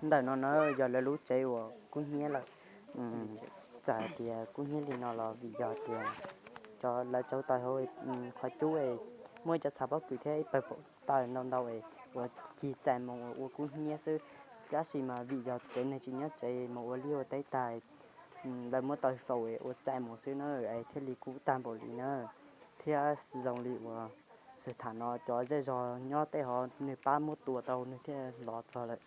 Ntawm no na yog lawv lub tsev uas kub hnyiab lawm. Txawm hais tias kub hnyiab li no los vim yog tias cov lawv tsau taws hauv qhov cub es muaj ib cov txha pob kws thiab ib pawg paum taws ntau ntau es uas cig txais mus uas ua kub hnyiab xwb. Tab sis mas vim yog tsev neeg tsis nyob tsev mus ua liaj ua teb tag, lawv muab taws faus es ua txais mus xwb na, es thiaj li kub tag npaum li na. Thiab zoo li uas sawv tham no cov zej zog nyob tej hov nws pab muab tua tau nws thiaj los txog lawm.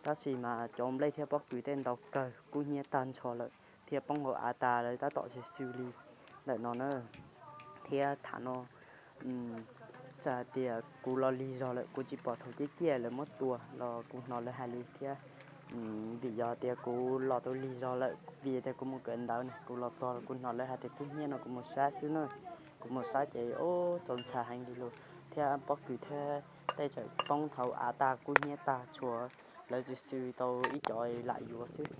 Tab sis mas cov nplej thiab pob kws tej ntau kawg kub hnyiab tag nrho lawm thiab poob hauv av tas lawv tab tom xwb xws li ntawm no na. Thiab tham no txawm hais tias kuv los lig zog lawm kuv tsis pom thaum ciaj ciaj lawv muab tua los kuv hnov lawv hais li thiab. Vim yog tias kuv los tau lig zog lawm vim tias kuv mus kawm ntawv na, kuv los txog kuv hnov lawv hais tias kub hnyiab no kuv mus saib xwb na. Kuv mus saib ces ub txaus ntshai heev li lus thiab pob kws thiab tej tseem poob hauv av tag kub hnyiab tag tshuav lawv xwb xws tau ib co lam yuav xwb.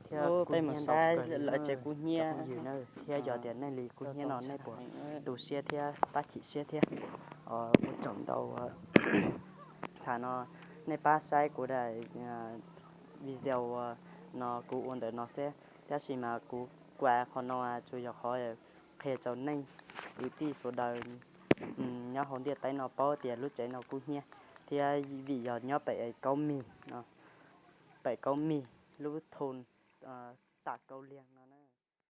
Thiab kuv mus saib lawv tsev kub hnyiab na. Thiab yog tias nej li kub hnyiab no nej puas tu siab thiab pab chim siab thiab ua tsaug ntau. Tham no nej pab saib kuv daim video no kuv ua ntawm no xwb tab sis mas kuv kuas qhov no tsuas yog qhov qhia rau nej kwv tij sawv daws nyob hauv ntiaj teb no paub tias lub tsev no kub hnyiab thiab vim yog nyob pem Kaub Mis no, pem Kaub Mis lub thun Tam Kaub Liag no.